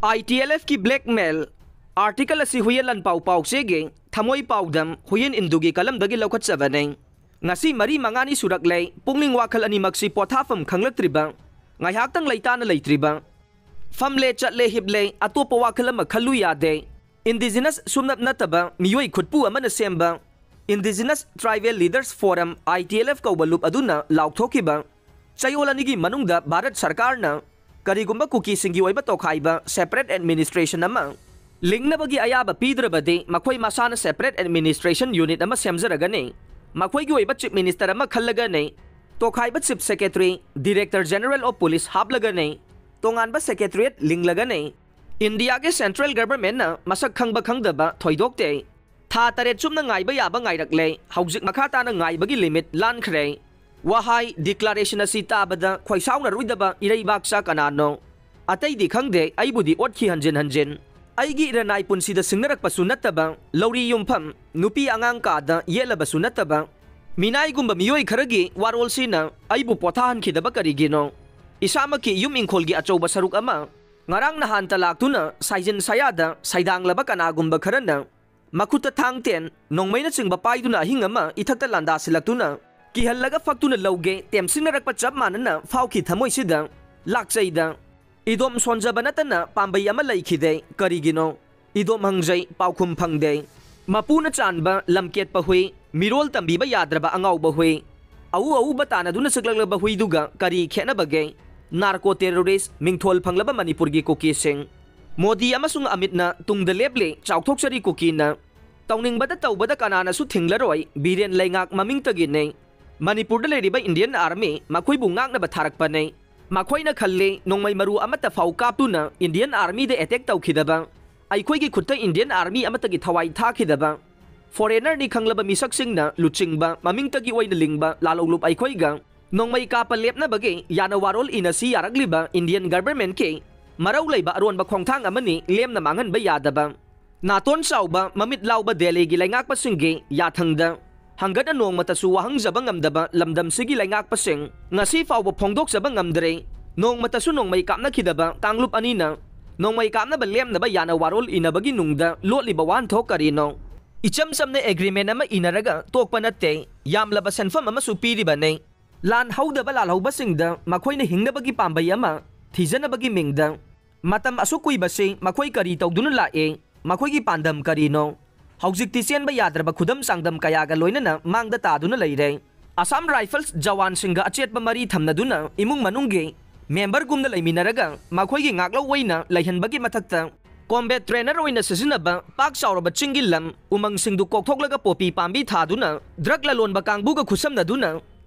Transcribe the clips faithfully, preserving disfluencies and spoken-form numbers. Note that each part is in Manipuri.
ITLFꯀꯤ blackmail article ꯑꯁꯤ ꯍꯨꯏꯌꯦꯟ ꯂꯥꯟꯄꯥꯎ ꯄꯥꯎꯆꯦꯒꯤ ꯊꯃꯣꯏ ꯄꯥꯎꯗꯝ ꯍꯨꯏꯌꯦꯟ ꯏꯟꯗꯨꯒꯤ ꯀꯂꯝꯗꯒꯤ ꯂꯧꯈꯠꯆꯕꯅꯤ꯫ ꯉꯁꯤ ꯃꯔꯤ ꯃꯉꯥꯅꯤ ꯁꯨꯔꯛꯂꯦ, ꯄꯨꯛꯅꯤꯡ ꯋꯥꯈꯜ ꯑꯅꯤꯃꯛꯁꯤ ꯄꯣꯊꯥꯐꯝ ꯈꯪꯂꯛꯇ꯭ꯔꯤꯕ, ꯉꯥꯏꯍꯥꯛꯇꯪ ꯂꯩꯇꯥꯅ ꯂꯩꯇ꯭ꯔꯤꯕ, ꯐꯝꯂꯦ ꯆꯠꯂꯦ ꯍꯤꯞꯂꯦ, ꯑꯇꯣꯞꯄ ꯋꯥꯈꯜ ꯑꯃ ꯈꯜꯂꯨ ꯌꯥꯗꯦ꯫ Indigenous ꯁꯨꯡꯅꯞ ꯅꯠꯇꯕ ꯃꯤꯑꯣꯏ ꯈꯨꯠꯄꯨ ꯑꯃꯅ ꯁꯦꯝꯕ Indigenous Tribal Leaders Forum, ITLF ꯀꯧꯕ ꯂꯨꯞ ꯑꯗꯨꯅ ꯂꯥꯎꯊꯣꯛꯈꯤꯕ ꯆꯌꯣꯜ ꯑꯅꯤꯒꯤ ꯃꯅꯨꯡꯗ ꯚꯥꯔꯠ ꯁꯔꯀꯥꯔꯅ ꯀꯔꯤꯒꯨꯝꯕ ꯀꯨꯀꯤꯁꯤꯡꯒꯤ ꯑꯣꯏꯕ ꯇꯣꯈꯥꯏꯕ separate administration ꯑꯃ ꯂꯤꯡꯅꯕꯒꯤ ꯑꯌꯥꯕ ꯄꯤꯗ꯭ꯔꯕꯗꯤ ꯃꯈꯣꯏ ꯃꯁꯥꯅ separate administration unit ꯑꯃ ꯁꯦꯝꯖꯔꯒꯅꯤ꯫ ꯃꯈꯣꯏꯒꯤ ꯑꯣꯏꯕ chief minister ꯑꯃ ꯈꯜꯂꯒꯅꯤ꯫ ꯇꯣꯈꯥꯏꯕ chief secretary, director general of police ꯍꯥꯞꯂꯒꯅꯤ꯫ ꯇꯣꯉꯥꯟꯕ secretariat ꯂꯤꯡꯂꯒꯅꯤ꯫ ꯏꯟꯗꯤꯌꯥꯒꯤ central governmentꯅ ꯃꯁꯛ ꯈꯪꯕ ꯈꯪꯗꯕ ꯊꯣꯏꯗꯣꯛꯇꯦ꯫ ꯊꯥ ꯇꯔꯦꯠ ꯆꯨꯞꯅ ꯉꯥꯏꯕ ꯌꯥꯕ ꯉꯥꯏꯔꯛꯂꯦ꯫ ꯍꯧꯖꯤꯛ ꯃꯈꯥ ꯇꯥꯅ ꯉꯥꯏꯕꯒꯤ limit ꯂꯥꯟꯈ꯭ꯔꯦ꯫ ꯋꯥꯍꯩ declaration ꯑꯁꯤ ꯇꯥꯕꯗ ꯈꯣꯏꯁꯥꯎꯅꯔꯣꯏꯗꯕ ꯏꯔꯩꯕꯥꯛꯆꯥ ꯀꯅꯥꯅꯣ? ꯑꯇꯩꯗꯤ ꯈꯪꯗꯦ, ꯑꯩꯕꯨꯗꯤ ꯑꯣꯠꯈꯤ ꯍꯟꯖꯤꯟ ꯍꯟꯖꯤꯟ꯫ ꯑꯩꯒꯤ ꯏꯔꯅꯥꯏ ꯄꯨꯟꯁꯤꯗ ꯁꯤꯡꯅꯔꯛꯄꯁꯨ ꯅꯠꯇꯕ, ꯂꯧꯔꯤ ꯌꯨꯝꯐꯝ, ꯅꯨꯄꯤ ꯑꯉꯥꯡ ꯀꯥꯗ ꯌꯦꯠꯂꯕꯁꯨ ꯅꯠꯇꯕ, ꯃꯤꯅꯥꯏꯒꯨꯝꯕ ꯃꯤꯑꯣꯏ ꯈꯔꯒꯤ ꯋꯥꯔꯣꯜꯁꯤꯅ ꯑꯩꯕꯨ ꯄꯣꯊꯥꯍꯟꯈꯤꯗꯕ ꯀꯔꯤꯒꯤꯅꯣ? ꯏꯁꯥꯃꯛꯀꯤ ꯌꯨꯝ ꯏꯪꯈꯣꯜꯒꯤ ꯑꯆꯧꯕ ꯁꯔꯨꯛ ꯑꯃ ꯉꯔꯥꯡ ꯅꯍꯥꯟꯇ ꯂꯥꯛꯇꯨꯅ ꯁꯥꯏꯖꯤꯟ ꯁꯌꯥꯗ ꯁꯩꯗꯥꯡꯂꯕ ꯀꯅꯥꯒꯨꯝꯕ ꯈꯔꯅ ꯃꯈꯨꯠꯇ ꯊꯥꯡ ꯇꯦꯟ, ꯅꯣꯡꯃꯩꯅꯆꯤꯡꯕ ꯄꯥꯏꯗꯨꯅ ꯑꯍꯤꯡ ꯑꯃ ꯏꯊꯛꯇ ꯂꯥꯟꯗꯥꯁꯤꯜꯂꯛꯇꯨꯅ ꯀꯤꯍꯜꯂꯒ ꯐꯛꯇꯨꯅ ꯂꯧꯒꯦ ꯇꯦꯝꯁꯤꯟꯅꯔꯛꯄ ꯆꯞ ꯃꯥꯟꯅꯅ ꯐꯥꯎꯈꯤ ꯊꯃꯣꯏꯁꯤꯗ꯫ ꯂꯥꯛꯆꯩꯗ꯫ ꯏꯗꯣꯝ ꯁꯣꯟꯖꯕ ꯅꯠꯇꯅ ꯄꯥꯝꯕꯩ ꯑꯃ ꯂꯩꯈꯤꯗꯦ꯫ ꯀꯔꯤꯒꯤꯅꯣ? ꯏꯗꯣꯝ ꯍꯪꯖꯩ, ꯄꯥꯎꯈꯨꯝ ꯐꯪꯗꯦ꯫ ꯃꯄꯨꯅ ꯆꯥꯟꯕ ꯂꯝꯀꯦꯠꯄ ꯍꯨꯏ, ꯃꯤꯔꯣꯜ ꯇꯝꯕꯤꯕ ꯌꯥꯗ꯭ꯔꯕ ꯑꯉꯥꯎꯕ ꯍꯨꯏ, ꯑꯎ ꯑꯎꯕ ꯇꯥꯟꯅꯗꯨꯅ ꯆꯤꯛꯂꯛꯂꯕ ꯍꯨꯏꯗꯨꯒ ꯀꯔꯤ ꯈꯦꯠꯅꯕꯒꯦ? Narco terrorist, ꯃꯤꯡꯊꯣꯜ ꯐꯪꯂꯕ ꯃꯅꯤꯄꯨꯔꯒꯤ ꯀꯨꯀꯤꯁꯤꯡ꯫ ꯃꯣꯗꯤ ꯑꯃꯁꯨꯡ ꯑꯃꯤꯠꯅ ꯇꯨꯡꯗ ꯂꯦꯞꯂꯤ, ꯆꯥꯎꯊꯣꯛꯆꯔꯤ ꯀꯨꯀꯤꯅ꯫ ꯇꯧꯅꯤꯡꯕꯗ ꯇꯧꯕꯗ ꯀꯅꯥꯅꯁꯨ ꯊꯤꯡꯂꯔꯣꯏ, ꯕꯤꯔꯦꯟ ꯂꯩꯉꯥꯛ ꯃꯃꯤꯡꯇꯒꯤꯅꯤ꯫ ꯃꯅꯤꯄꯨꯔꯗ ꯂꯩꯔꯤꯕ Indian Army ꯃꯈꯣꯏꯕꯨ ꯉꯥꯛꯅꯕ ꯊꯥꯔꯛꯄꯅꯤ꯫ ꯃꯈꯣꯏꯅ ꯈꯜꯂꯤ, ꯅꯣꯡꯃꯩ ꯃꯔꯨ ꯑꯃꯠꯇ ꯐꯥꯎ ꯀꯥꯞꯇꯨꯅ Indian Armyꯗ attack ꯇꯧꯈꯤꯗꯕ, ꯑꯩꯈꯣꯏꯒꯤ ꯈꯨꯠꯇ Indian Army ꯑꯃꯠꯇꯒꯤ ꯊꯋꯥꯏ ꯊꯥꯈꯤꯗꯕ, foreignerꯅꯤ ꯈꯪꯂꯕ ꯃꯤꯁꯛꯁꯤꯡꯅ ꯂꯨꯆꯤꯡꯕ, ꯃꯃꯤꯡꯇꯒꯤ ꯑꯣꯏꯅ ꯂꯤꯡꯕ ꯂꯥꯜꯍꯧꯂꯨꯞ ꯑꯩꯈꯣꯏꯒ ꯅꯣꯡꯃꯩ ꯀꯥꯞꯄ ꯂꯦꯞꯅꯕꯒꯤ ꯌꯥꯅ ꯋꯥꯔꯣꯜ ꯏꯅꯁꯤ ꯌꯥꯔꯛꯂꯤꯕ Indian governmentꯀꯤ ꯃꯔꯧ ꯂꯩꯕ ꯑꯔꯣꯟꯕ ꯈꯣꯡꯊꯥꯡ ꯑꯃꯅꯤ, ꯂꯦꯝꯅ ꯃꯥꯡꯍꯟꯕ ꯌꯥꯗꯕ꯫ ꯅꯥꯇꯣꯟ ꯆꯥꯎꯕ, ꯃꯃꯤꯠ ꯂꯥꯎꯕ ꯗꯦꯜꯂꯤꯒꯤ ꯂꯩꯉꯥꯛꯄꯁꯤꯡꯒꯤ ꯌꯥꯊꯪꯗ ꯍꯪꯒꯠꯅ ꯅꯣꯡꯃꯇꯁꯨ ꯋꯥꯍꯪꯖꯕ ꯉꯝꯗꯕ ꯂꯝꯗꯝꯁꯤꯒꯤ ꯂꯩꯉꯥꯛꯄꯁꯤꯡ ꯉꯁꯤ ꯐꯥꯎꯕ ꯐꯣꯡꯗꯣꯛꯆꯕ ꯉꯝꯗ꯭ꯔꯦ꯫ ꯅꯣꯡꯃꯇꯁꯨ ꯅꯣꯡꯃꯩ ꯀꯥꯞꯅꯈꯤꯗꯕ ꯀꯥꯡꯂꯨꯞ ꯑꯅꯤꯅ ꯅꯣꯡꯃꯩ ꯀꯥꯞꯅꯕ ꯂꯦꯝꯅꯕ ꯌꯥꯅ ꯋꯥꯔꯣꯜ ꯏꯅꯕꯒꯤ ꯅꯨꯡꯗ ꯂꯣꯠꯂꯤꯕ ꯋꯥꯍꯟꯊꯣꯛ ꯀꯔꯤꯅꯣ? ꯏꯆꯝ ꯆꯝꯅ ꯑꯦꯒ꯭ꯔꯤꯃꯦꯟ ꯑꯃ ꯏꯅꯔꯒ ꯇꯣꯛꯄ ꯅꯠꯇꯦ, ꯌꯥꯝꯂꯕ ꯁꯦꯟꯐꯝ ꯑꯃꯁꯨ ꯄꯤꯔꯤꯕꯅꯤ꯫ ꯂꯥꯟ ꯍꯧꯗꯕ ꯂꯥꯜꯍꯧꯕꯁꯤꯡꯗ ꯃꯈꯣꯏꯅ ꯍꯤꯡꯅꯕꯒꯤ ꯄꯥꯝꯕꯩ ꯑꯃ ꯊꯤꯖꯅꯕꯒꯤ ꯃꯤꯡꯗ꯫ ꯃꯇꯝ ꯑꯁꯨꯛ ꯀꯨꯏꯕꯁꯤ ꯃꯈꯣꯏ ꯀꯔꯤ ꯇꯧꯗꯨꯅ ꯂꯥꯛꯏ? ꯃꯈꯣꯏꯒꯤ ꯄꯥꯟꯗꯝ ꯀꯔꯤꯅꯣ? ꯍꯧꯖꯤꯛꯇꯤ ꯆꯦꯟꯕ ꯌꯥꯗ꯭ꯔꯕ ꯈꯨꯗꯝ ꯆꯥꯡꯗꯝ ꯀꯌꯥꯒ ꯂꯣꯏꯅꯅ ꯃꯥꯡꯗ ꯇꯥꯗꯨꯅ ꯂꯩꯔꯦ꯫ ꯑꯁꯥꯝ ꯔꯥꯏꯐꯜꯁ ꯖꯋꯥꯟꯁꯤꯡꯒ ꯑꯆꯦꯠꯄ ꯃꯔꯤ ꯊꯝꯅꯗꯨꯅ ꯏꯃꯨꯡ ꯃꯅꯨꯡꯒꯤ ꯃꯦꯝꯕꯔꯒꯨꯝꯅ ꯂꯩꯃꯤꯟꯅꯔꯒ ꯃꯈꯣꯏꯒꯤ ꯉꯥꯛꯂꯧ ꯑꯣꯏꯅ ꯂꯩꯍꯟꯕꯒꯤ ꯃꯊꯛꯇ ꯀꯣꯝꯕꯦꯠ ꯇ꯭ꯔꯦꯅꯔ ꯑꯣꯏꯅ ꯁꯤꯖꯤꯟꯅꯕ ꯄꯥꯛ ꯆꯥꯎꯔꯕ ꯆꯤꯡꯒꯤ ꯂꯝ ꯎꯃꯪꯁꯤꯡꯗꯨ ꯀꯣꯛꯊꯣꯛꯂꯒ ꯄꯣꯄꯤ ꯄꯥꯝꯕꯤ ꯊꯥꯗꯨꯅ ꯗ꯭ꯔꯒ ꯂꯂꯣꯟꯕ ꯀꯥꯡꯕꯨꯒ ꯈꯨꯠꯁꯝꯅꯗꯨꯅ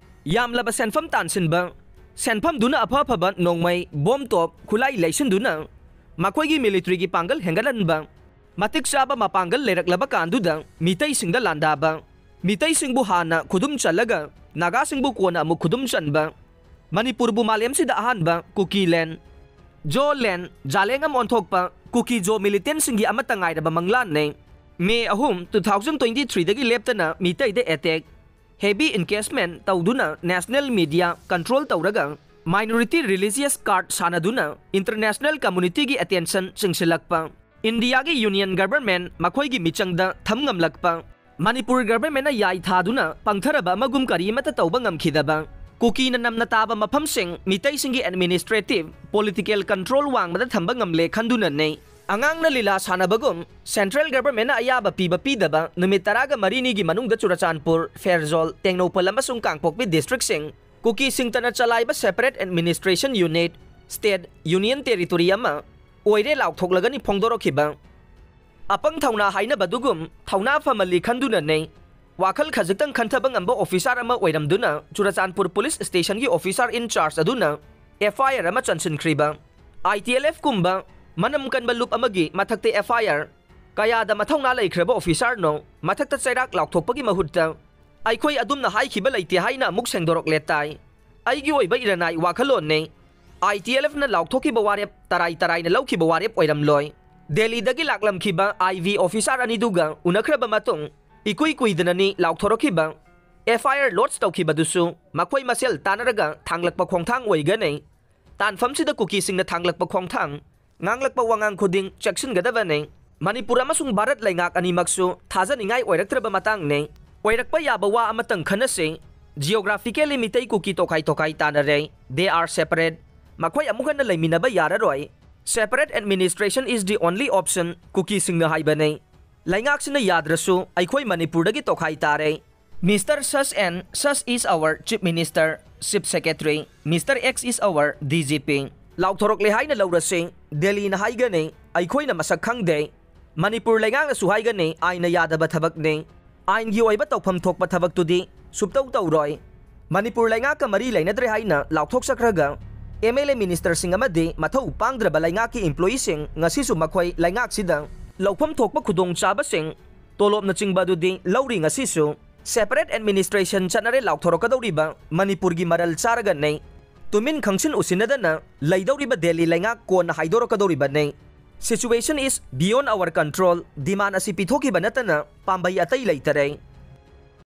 ꯌꯥꯝꯂꯕ ꯁꯦꯟꯐꯝ ꯇꯥꯟꯁꯤꯟꯕ, ꯁꯦꯟꯐꯝꯗꯨꯅ ꯑꯐ ꯑꯐꯕ ꯅꯣꯡꯃꯩ, ꯕꯣꯝ ꯇꯣꯞ, ꯈꯨꯠꯂꯥꯏ ꯂꯩꯁꯤꯟꯗꯨꯅ ꯃꯈꯣꯏꯒꯤ ꯃꯤꯂꯤꯇ꯭ꯔꯤꯒꯤ ꯄꯥꯡꯒꯜ ꯍꯦꯟꯒꯠꯍꯟꯕ, ꯃꯇꯤꯛ ꯆꯥꯕ ꯃꯄꯥꯡꯒꯜ ꯂꯩꯔꯛꯂꯕ ꯀꯥꯟꯗꯨꯗ ꯃꯤꯇꯩꯁꯤꯡꯗ ꯂꯥꯟꯗꯥꯕ, ꯃꯤꯇꯩꯁꯤꯡꯕꯨ ꯍꯥꯟꯅ ꯈꯨꯗꯨꯝ ꯆꯜꯂꯒ ꯅꯥꯒꯥꯁꯤꯡꯕꯨ ꯀꯣꯟꯅ ꯑꯃꯨꯛ ꯈꯨꯗꯨꯝ ꯆꯟꯕ, ꯃꯅꯤꯄꯨꯔꯕꯨ ꯃꯥꯂꯦꯝꯁꯤꯗ ꯑꯍꯥꯟꯕ ꯀꯨꯀꯤꯂꯦꯟ, ꯖꯣꯂꯦꯟ, ꯖꯥꯂꯦꯡ ꯑꯃ ꯑꯣꯟꯊꯣꯛꯄ ꯀꯨꯀꯤ ꯖꯣ ꯃꯤꯂꯤꯇꯦꯟꯁꯤꯡꯒꯤ ꯑꯃꯠꯇ ꯉꯥꯏꯔꯕ ꯃꯪꯂꯥꯟꯅꯤ꯫ ꯃꯦ ꯑꯍꯨꯝ, ꯇꯨ ꯊꯥꯎꯖꯟ ꯇ꯭ꯋꯦꯟꯇꯤ ꯊ꯭ꯔꯤꯗꯒꯤ ꯂꯦꯞꯇꯅ ꯃꯤꯇꯩꯗ ꯑꯦꯇꯦꯛ, ꯍꯦꯚꯤ ꯏꯟꯀꯦꯁꯃꯦꯟ ꯇꯧꯗꯨꯅ ꯅꯦꯁꯅꯦꯜ ꯃꯤꯗꯤꯌꯥ ꯀꯟꯇ꯭ꯔꯣꯜ ꯇꯧꯔꯒ ꯃꯥꯏꯅꯣꯔꯤꯇꯤ ꯔꯤꯂꯤꯖꯤꯌꯁ ꯀꯥꯔꯗ ꯁꯥꯟꯅꯗꯨꯅ ꯏꯟꯇꯔꯅꯦꯁꯅꯦꯜ ꯀꯝꯃꯨꯅꯤꯇꯤꯒꯤ ꯑꯦꯇꯦꯟꯁꯟ ꯆꯤꯡꯁꯤꯜꯂꯛꯄ, ꯏꯟꯗꯤꯌꯥꯒꯤ ꯌꯨꯅꯤꯌꯟ ꯒꯚꯔꯟꯃꯦꯟ ꯃꯈꯣꯏꯒꯤ ꯃꯤꯆꯪꯗ ꯊꯝ ꯉꯝꯂꯛꯄ, ꯃꯅꯤꯄꯨꯔ ꯒꯚꯔꯟꯃꯦꯟꯅ ꯌꯥꯏ ꯊꯥꯗꯨꯅ ꯄꯪꯊꯔꯕ ꯑꯃꯒꯨꯝ ꯀꯔꯤ ꯑꯃꯠꯇ ꯇꯧꯕ ꯉꯝꯈꯤꯗꯕ, ꯀꯨꯀꯤꯅ ꯅꯝꯅ ꯇꯥꯕ ꯃꯐꯝꯁꯤꯡ ꯃꯤꯇꯩꯁꯤꯡꯒꯤ ꯑꯦꯗꯃꯤꯅꯤꯁꯇ꯭ꯔꯦꯇꯤꯚ, ꯄꯣꯂꯤꯇꯤꯀꯦꯜ ꯀꯟꯇ꯭ꯔꯣꯜ ꯋꯥꯡꯃꯗ ꯊꯝꯕ ꯉꯝꯂꯦ ꯈꯟꯗꯨꯅꯅꯤ꯫ ꯑꯉꯥꯡꯅ ꯂꯤꯂꯥ ꯁꯥꯟꯅꯕꯒꯨꯝ ꯁꯦꯟꯇ꯭ꯔꯦꯜ ꯒꯚꯔꯟꯃꯦꯟꯅ ꯑꯌꯥꯕ ꯄꯤꯕ ꯄꯤꯗꯕ ꯅꯨꯃꯤꯠ ꯇꯔꯥꯒ ꯃꯔꯤꯅꯤꯒꯤ ꯃꯅꯨꯡꯗ ꯆꯨꯔꯆꯥꯟꯄꯨꯔ, ꯐꯦꯔꯖꯣꯜ, ꯇꯦꯡꯅꯧꯄꯜ ꯑꯃꯁꯨꯡ ꯀꯥꯡꯄꯣꯛꯄꯤ ꯗꯤꯁꯇ꯭ꯔꯤꯛꯁꯤꯡ ꯀꯨꯀꯤꯁꯤꯡꯇꯅ ꯆꯂꯥꯏꯕ separate administration unit, state, union territory ꯑꯃ ꯑꯣꯏꯔꯦ ꯂꯥꯎꯊꯣꯛꯂꯒꯅꯤ ꯐꯣꯡꯗꯣꯔꯛꯈꯤꯕ꯫ ꯑꯄꯪ ꯊꯧꯅꯥ ꯍꯥꯏꯅꯕꯗꯨꯒꯨꯝ ꯊꯧꯅꯥ ꯐꯃꯜꯂꯤ ꯈꯟꯗꯨꯅꯅꯤ꯫ ꯋꯥꯈꯜ ꯈꯖꯤꯛꯇꯪ ꯈꯟꯊꯕ ꯉꯝꯕ ꯑꯣꯐꯤꯁꯥꯔ ꯑꯃ ꯑꯣꯏꯔꯝꯗꯨꯅ ꯆꯨꯔꯆꯥꯟꯄꯨꯔ ꯄꯨꯂꯤꯁ ꯁ꯭ꯇꯦꯁꯟꯒꯤ ꯑꯣꯐꯤꯁꯥꯔ ꯏꯟ ꯆꯥꯔꯖ ꯑꯗꯨꯅ ꯑꯦꯐ ꯑꯥꯏ ꯑꯥꯔ ꯑꯃ ꯆꯟꯁꯤꯟꯈ꯭ꯔꯤꯕ꯫ ꯑꯥꯏ ꯇꯤ ꯑꯦꯜ ꯑꯦꯐ ꯀꯨꯝꯕ ꯃꯅꯝ ꯀꯟꯕ ꯂꯨꯞ ꯑꯃꯒꯤ ꯃꯊꯛꯇ ꯑꯦꯐ ꯑꯥꯏ ꯑꯥꯔ ꯀꯌꯥꯗ ꯃꯊꯧꯅꯥ ꯂꯩꯈ꯭ꯔꯕ ꯑꯣꯐꯤꯁꯥꯔꯅꯣ ꯃꯊꯛꯇ ꯆꯩꯔꯥꯛ ꯂꯥꯎꯊꯣꯛꯄꯒꯤ ꯃꯍꯨꯠꯇ ꯑꯩꯈꯣꯏ ꯑꯗꯨꯝꯅ ꯍꯥꯏꯈꯤꯕ ꯂꯩꯇꯦ ꯍꯥꯏꯅ ꯑꯃꯨꯛ ꯁꯦꯡꯗꯣꯔꯛꯂꯦ ꯇꯥꯏ꯫ ꯑꯩꯒꯤ ꯑꯣꯏꯕ ꯏꯔꯅꯥꯏ ꯋꯥꯈꯜꯂꯣꯟꯅꯤ꯫ ꯑꯥꯏ ꯇꯤ ꯑꯦꯜ ꯑꯦꯐꯅ ꯂꯥꯎꯊꯣꯛꯈꯤꯕ ꯋꯥꯔꯦꯞ ꯇꯔꯥꯏ ꯇꯔꯥꯏꯅ ꯂꯧꯈꯤꯕ ꯋꯥꯔꯦꯞ ꯑꯣꯏꯔꯝꯂꯣꯏ꯫ ꯗꯦꯜꯂꯤꯗꯒꯤ ꯂꯥꯛꯂꯝꯈꯤꯕ ꯑꯥꯏ ꯕꯤ ꯑꯣꯐꯤꯁꯥꯔ ꯑꯅꯤꯗꯨꯒ ꯎꯅꯈ꯭ꯔꯕ ꯃꯇꯨꯡ ꯏꯀꯨꯏ ꯀꯨꯏꯗꯅꯅꯤ ꯂꯥꯎꯊꯣꯔꯛꯈꯤꯕ꯫ ꯑꯦꯐ ꯑꯥꯏ ꯑꯥꯔ ꯂꯣꯗꯖ ꯇꯧꯈꯤꯕꯗꯨꯁꯨ ꯃꯈꯣꯏ ꯃꯁꯦꯜ ꯇꯥꯟꯅꯔꯒ ꯊꯥꯡꯂꯛꯄ ꯈꯣꯡꯊꯥꯡ ꯑꯣꯏꯒꯅꯤ꯫ ꯇꯥꯟꯐꯝꯁꯤꯗ ꯀꯨꯀꯤꯁꯤꯡꯅ ꯊꯥꯡꯂꯛꯄ ꯈꯣꯡꯊꯥꯡ ꯉꯥꯡꯂꯛꯄ ꯋꯥꯉꯥꯡ ꯈꯨꯗꯤꯡ ꯆꯦꯛꯁꯤꯟꯒꯗꯕꯅꯤ꯫ ꯃꯅꯤꯄꯨꯔ ꯑꯃꯁꯨꯡ ꯚꯥꯔꯠ ꯂꯩꯉꯥꯛ ꯑꯅꯤꯃꯛꯁꯨ ꯊꯥꯖꯅꯤꯡꯉꯥꯏ ꯑꯣꯏꯔꯛꯇ꯭ꯔꯕ ꯃꯇꯥꯡꯅꯤ꯫ ꯑꯣꯏꯔꯛꯄ ꯌꯥꯕ ꯋꯥ ꯑꯃꯇꯪ ꯈꯟꯅꯁꯤ꯫ Geographically Meitei Kuki ꯇꯣꯈꯥꯏ ꯇꯣꯈꯥꯏ ꯇꯥꯅꯔꯦ꯫ They are separate. ꯃꯈꯣꯏ ꯑꯃꯨꯛ ꯍꯟꯅ ꯂꯩꯃꯤꯟꯅꯕ ꯌꯥꯔꯔꯣꯏ꯫ Separate administration is the only option, ꯀꯨꯀꯤꯁꯤꯡꯅ ꯍꯥꯏꯕꯅꯤ꯫ ꯂꯩꯉꯥꯛꯁꯤꯅ ꯌꯥꯗ꯭ꯔꯁꯨ ꯑꯩꯈꯣꯏ ꯃꯅꯤꯄꯨꯔꯗꯒꯤ ꯇꯣꯈꯥꯏ ꯇꯥꯔꯦ꯫ Mister Such and such is our Chief Minister, Chief Secretary, Mister X is our D G P꯫ ꯂꯥꯎꯊꯣꯔꯛꯂꯦ ꯍꯥꯏꯅ ꯂꯧꯔꯁꯤ꯫ ꯗꯦꯜꯂꯤꯅ ꯍꯥꯏꯒꯅꯤ, "ꯑꯩꯈꯣꯏꯅ ꯃꯁꯛ ꯈꯪꯗꯦ"꯫ ꯃꯅꯤꯄꯨꯔ ꯂꯩꯉꯥꯛꯅꯁꯨ ꯍꯥꯏꯒꯅꯤ, "ꯑꯥꯏꯟꯅ ꯌꯥꯗꯕ ꯊꯕꯛꯅꯤ꯫ ꯑꯥꯏꯟꯒꯤ ꯑꯣꯏꯕ ꯇꯧꯐꯝ ꯊꯣꯛꯄ ꯊꯕꯛꯇꯨꯗꯤ ꯁꯨꯞꯇꯧ ꯇꯧꯔꯣꯏ"꯫ ꯃꯅꯤꯄꯨꯔ ꯂꯩꯉꯥꯛꯀ ꯃꯔꯤ ꯂꯩꯅꯗ꯭ꯔꯦ ꯍꯥꯏꯅ ꯂꯥꯎꯊꯣꯛꯆꯈ꯭ꯔꯒ, M L A ministerꯁꯤꯡ ꯑꯃꯗꯤ ꯃꯊꯧ ꯄꯥꯡꯗ꯭ꯔꯕ ꯂꯩꯉꯥꯛꯀꯤ employeeꯁꯤꯡ ꯉꯁꯤꯁꯨ ꯃꯈꯣꯏ ꯂꯩꯉꯥꯛꯁꯤꯗ ꯂꯧꯐꯝ ꯊꯣꯛꯄ ꯈꯨꯗꯣꯡꯆꯥꯕꯁꯤꯡ, ꯇꯣꯂꯣꯞꯅꯆꯤꯡꯕ ꯑꯗꯨꯗꯤ ꯂꯧꯔꯤ ꯉꯁꯤꯁꯨ꯫ Separate administration ꯆꯠꯅꯔꯦ ꯂꯥꯎꯊꯣꯔꯛꯀꯗꯧꯔꯤꯕ ꯃꯅꯤꯄꯨꯔꯒꯤ ꯃꯔꯜ ꯆꯥꯔꯒꯅꯤ꯫ ꯇꯨꯃꯤꯟ ꯈꯪꯁꯤꯟ ꯎꯁꯤꯟꯅꯗꯅ ꯂꯩꯗꯧꯔꯤꯕ ꯗꯦꯜꯂꯤ ꯂꯩꯉꯥꯛ ꯀꯣꯟꯅ ꯍꯥꯏꯗꯣꯔꯛꯀꯗꯧꯔꯤꯕꯅꯤ꯫ Situation is beyond our control꯫ Demand ꯑꯁꯤ ꯄꯤꯊꯣꯛꯈꯤꯕ ꯅꯠꯇꯅ ꯄꯥꯝꯕꯩ ꯑꯇꯩ ꯂꯩꯇꯔꯦ꯫